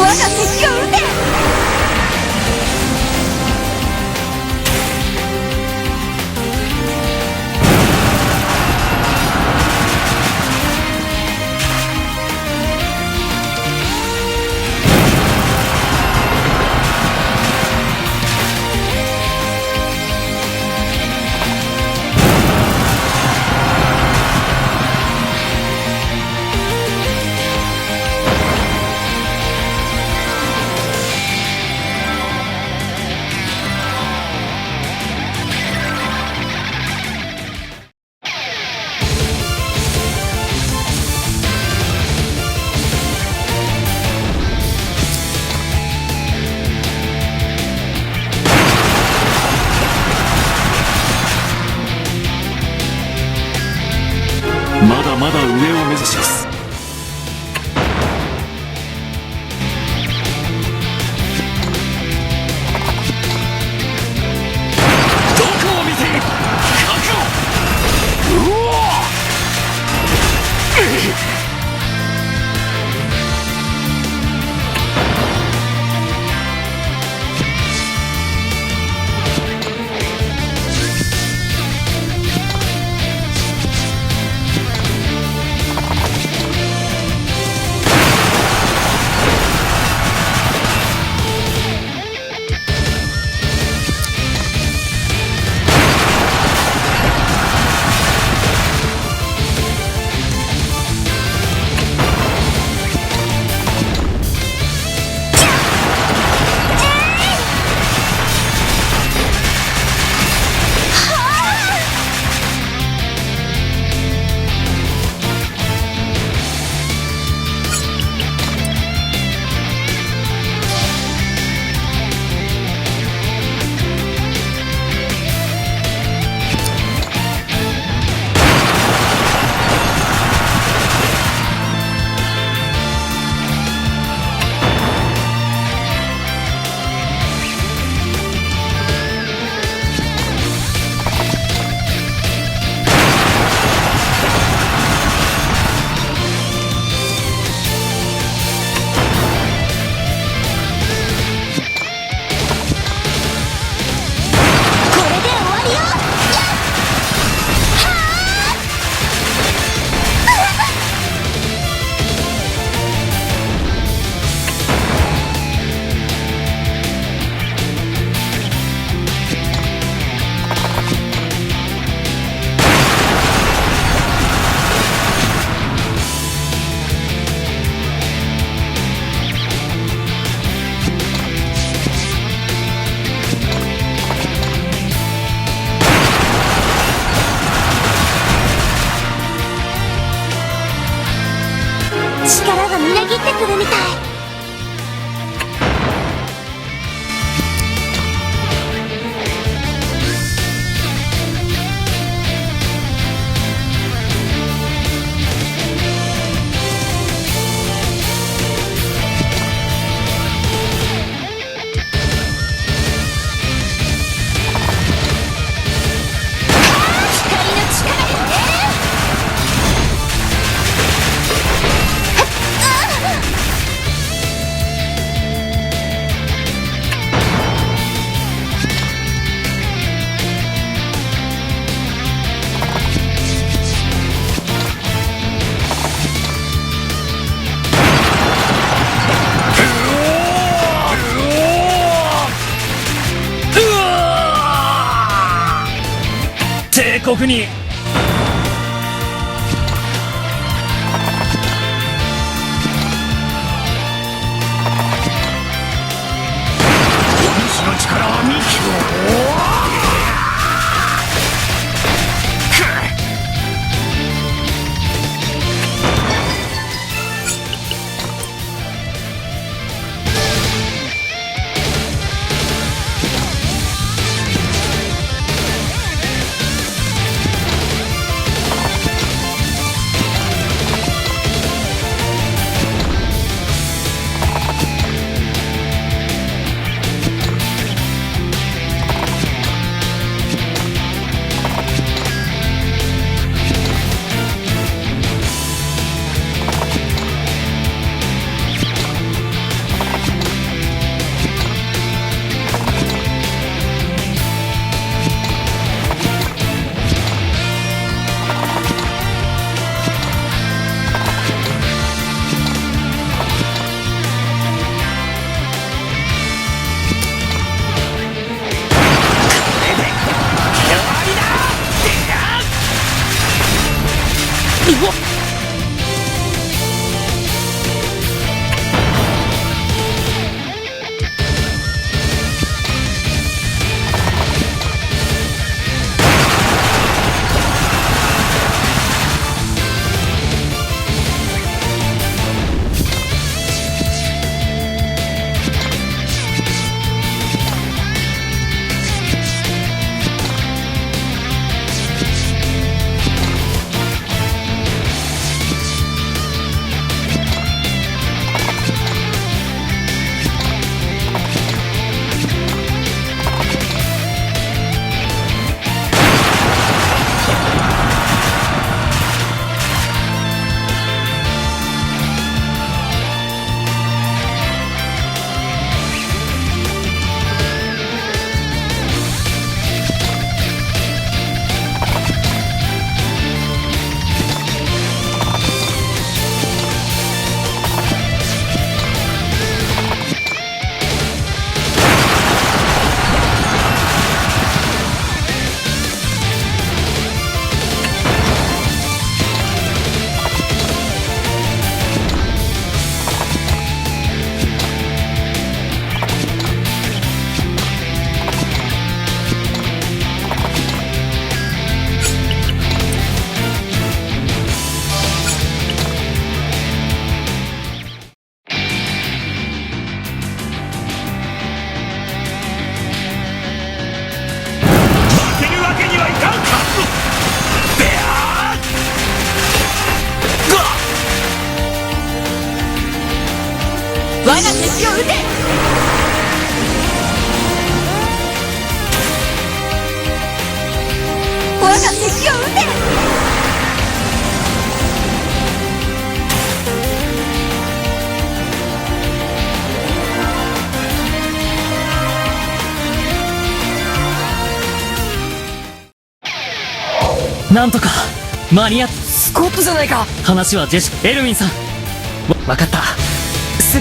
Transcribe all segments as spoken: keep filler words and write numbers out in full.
我が敵を討て。まだまだ上を目指します。どこを見ている？覚悟！うお！これで終わりよ。力がみなぎってくるみたい。光の力よね。帝国にお主の力は見ておこう。負けるわけにはいかんか。我が敵を討て。我が敵を討て。 なんとか間に合っ、スコップじゃないか。話はジェシー、エルウィンさん。わ、わかった。す、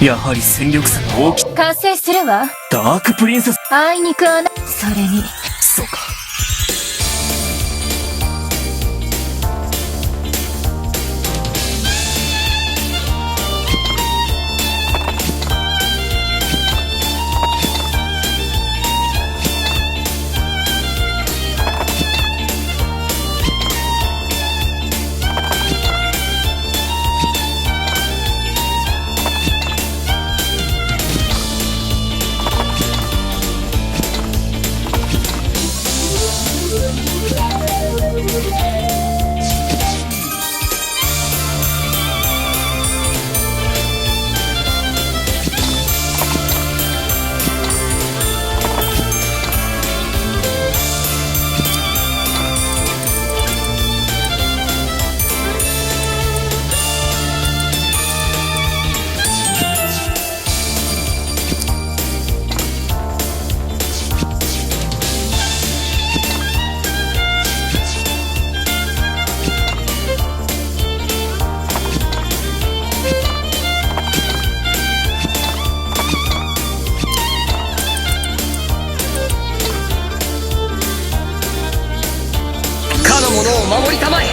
やはり戦力差が大きい。完成するわ。ダークプリンセス。あいにくあな、それに。そうか。 かの者を守りたまえ。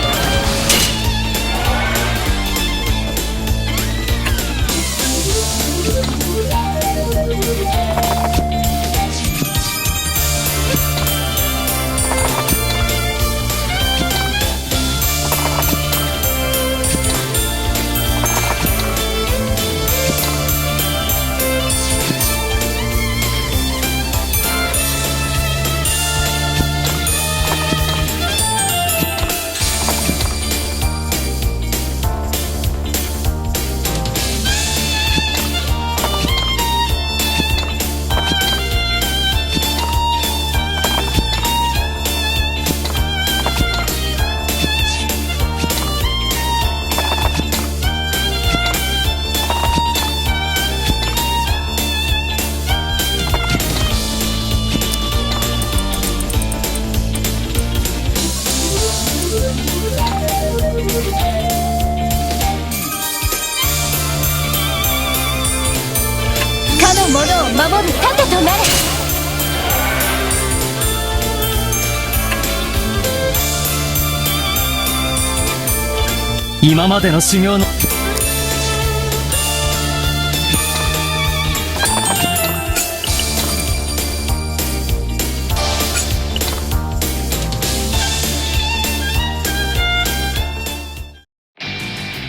かの者を守る盾となれ。 今までの修行の、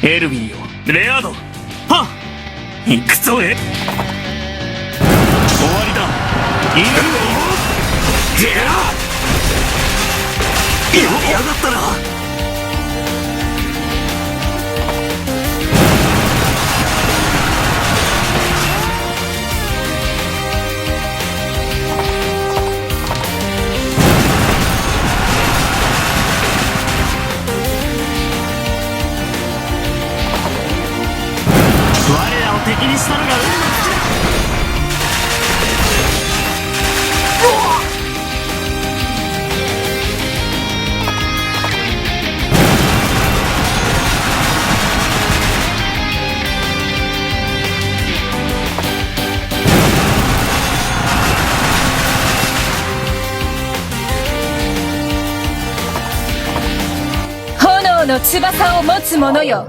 エルヴィンよ、レアード、はっ、行くぞ。終わりだ。いいよ。出やがったな。 我らを敵にしたのが運の尽きだ。 炎の翼を持つ者よ。